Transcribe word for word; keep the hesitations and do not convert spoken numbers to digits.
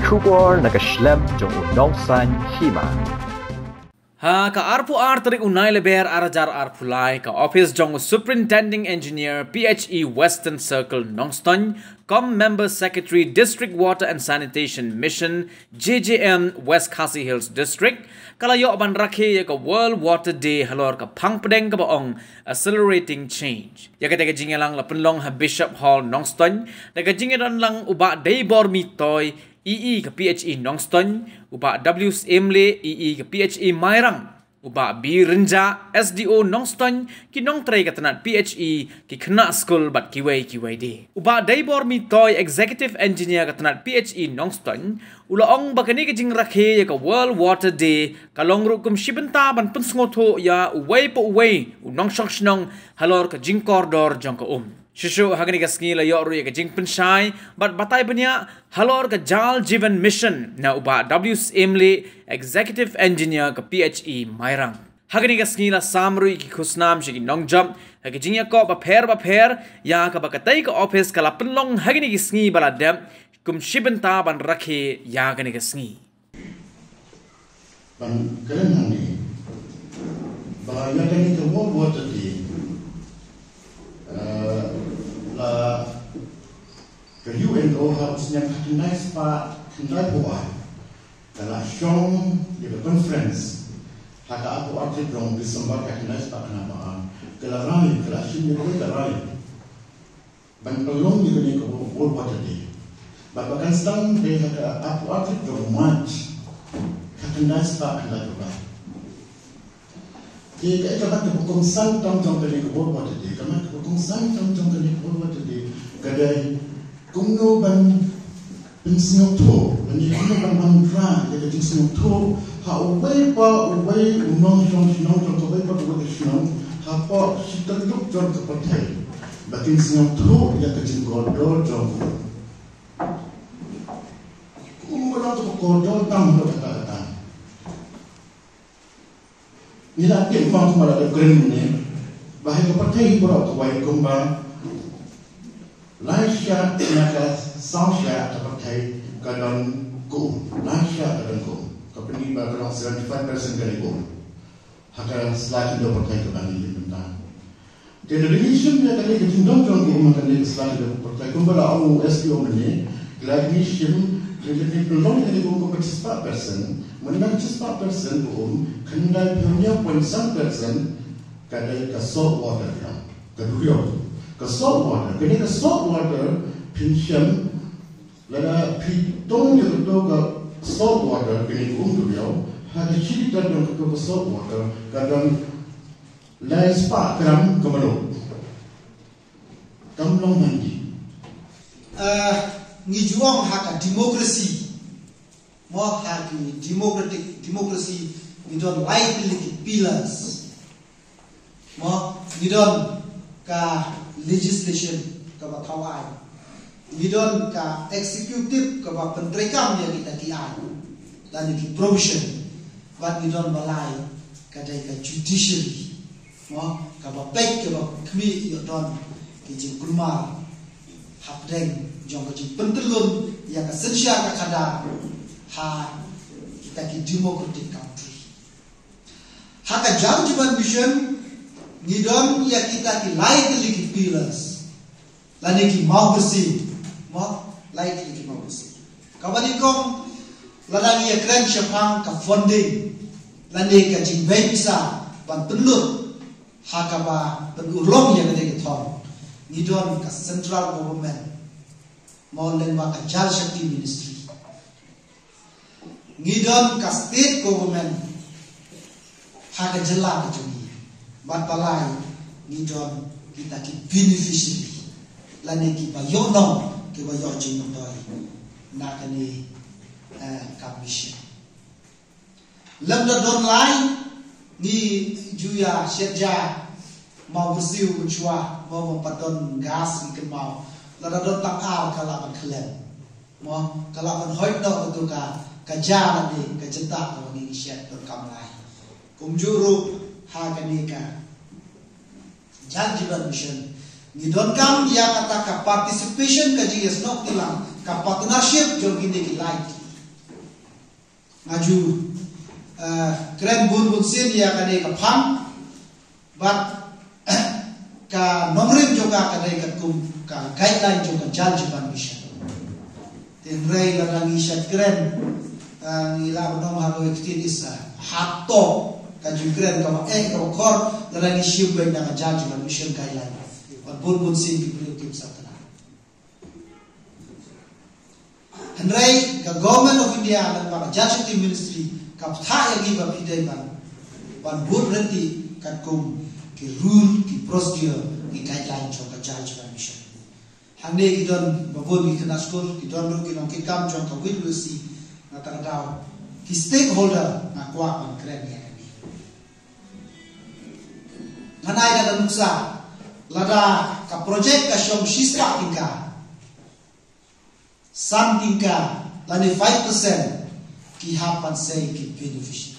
Khubor na ka shlem jong u nongsan hima. Ha ka arphew ar tarik u Nailaber ar hajar arphew lai, ka office jong u Superintending Engineer P H E Western Circle Nongstoiñ, com Member Secretary District Water and Sanitation Mission, J J M, West Khasi Hills District, ka la ïoh ban rakhe ïa ka World Water Day halor ka phang pdeng kaba ong Accelerating Change. Ïa kata ka jingïalang la pynlong ha Bishop Hall Nongstoiñ da ka jingïadon lang u Bah Deibormi Toi, E E ka P H E Nongstoiñ, u Bah W Syiem Lieh, E E ka P H E Mairang, u Bah B Rynjah, S D O Nongstoiñ, ki nongtrei ka tnat P H E, ki khynnah skul bad kiwei kiwei de. U Bah Deibormi Toi, Executive Engineer ka tnat P H E Nongstoiñ, u la ong ba kane ka jingrakhe ïa ka World Water Day ka long ruh kum shi bynta ban pynsngewthuh ïa uwei pa uwei u nongshong shnong halor ka jingkordor jong ka um. Shuh shuh ha kane ka sngi la ïoh ruh ïa ka jingpynshai bad batai bniah halor ka Jal Jeevan Mission na u Bah W Syiem Lieh, Executive Engineer ka P H E Mairang. Ha kane ka sngi la sam ruh ïa ki khusnam sha ki nongjop ha ki jingïakop bapher bapher ïa kaba katei ka office ka la pynlong ha kane ka sngi ba la dep kum shi bynta ban rakhe ïa kane ka sngi. Ban kren hangne ba ïa kane ka World Water Day, eh, la ka U N O ha u snem khatkhyndai spah khyndaiphew ar ka la shong ïa ka conference ha ka arphew ar tarik jong December khatkhyndai spah khyndai ba ar, ka la rai, ka la shim ïa ka rai ban pynlong ïa kane ka World Water Day. Bad ba kan sdang dei ha ka arphew ar tarik jong March khatkhyndai spah khyndaiphew ar. Te kaei kaba kongsan tam jong kane ka World Water Day, kaba kongsan tam jong kane ka World Water Day ka dei kumno ban pynsngewthuh, lane kumno ban wanrah ïa ka jingsngewthuh ha uwei pa uwei u nongshong shnong jong kawei pa kawei ka shnong hapoh shi tylli jong ka pyrthei, ba kin sngewthuh ïa ka jingkordor jong u. Kum ba long kaba kordor tam ha kata kata. Ngi la tip ma kumba la dep kren mynne ba ha ka pyrthei baroh kawei kumba lai shah na ka saw shah ka pyrthei ka don ka um, lai shah ka don ka um. Ka pyni ba ka long seventy five percent ka dei ka um ha ka sla khyndew pyrthei kaba ngi ïoh mynta. Te lada ngi shim ïa kane ka jingdon jong ka um ha kane ka sla khyndew pyrthei kumba la ong u S D O mynne, lada ngi shim, lada ngi pynlong ïa kane ka um ka shispah percent, mynta ka shispah percent ka um khyndaiphew hynñiew point san percent ka dei ka salt water, ka duriaw. Ka salt water, kane ka salt water phin shem, lada phi tong ïa kato ka salt water, kane ka um duriaw, ha ka shi litar jong kato ka salt water ka don lai spah gram ka mluh. Kam long hangne. Ah, ngi ju ong ha ka democracy. Mo, ha ki democratic, democracy ngi don lai tylli ki pillars. Mo, ngi don ka legislation kaba thaw aiñ. Ngi don ka executive kaba pyntreikam ïa kita ki aiñ lane ki provision. Bad ngi don ba lai ka dei ka judiciary. Mo, kaba peit kaba khmih ïoh don ki jingkulmar hapdeng jong ka jingpyntyllun ïa ka synshar ka khadar ha kita ki democratic country. Ha ka Jal Jeevan Mission ngi don ïa kita ki lai tylli ki pillars lane ki mawbyrsiew. Mo, lai tylli ki mawbyrsiew. Kaba nyngkong, lada ngi ïa kren shaphang ka funding lane ka jingbei pisa ban pynlut ha kaba pynurlong ïa kane ka thong, ngi don ka central government, mo, lyngba ka Jal Shakti Ministry. Ngi don ka state government ha ka jylla ka jong ngi. Bad ba lai, ngi don kita ki beneficiary lane kiba ïoh nong, kiba ïoh jingmyntoi na kane, eh, ka mission. Lymda don lai, ngi ju ïa shet ja mawbyrsiew mynshuwa, mo, mo, ba don gas ngi kynmaw. Lada don tang ar ka lah ban khyllem. Mo, ka lah ban hoid noh kato ka, ka ja lane ka jyntah kaba ngi shet, donkam lai. Kumjuh ruh ha kane ka Jal Jeevan Mission, ngi donkam ïa kata ka participation, ka jingïasnoh kti lang, ka partnership jong kine ki lai. Nga ju, eh, kren bun bun sien ïa kane ka phang, bad ka nongrim jong ka ka dei katkum ka guideline jong ka Jal Jeevan Mission. Te hynrei lada ngi shait kren, eh, ngi lah ban ong ha kawei ka ktien English, eh, hard talk, ka ju kren kaba eh kaba khor, lada ngi shim beit na ka Jal Jeevan Mission guideline. Bad bun bun sien ki briew kim sa kynnoh. Hynrei ka Government of India lyngba ka Jal Shakti Ministry ka bthah ïa ngi ba phi dei ban, ban bud ryntih katkum ki rule, ki procedure, ki guideline jong ka Jal Jeevan Mission. Hangne ki don ba bun ki khynnah skul, ki don ruh ki nongkitkam jong ka W W C, na kata ka daw ki stakeholder nga kwah ban kren ïa kane. Ngan ai kata nuksa, lada ka project ka shong shispah tyngka, san tyngka lane five percent ki hap ban sei ki beneficiary.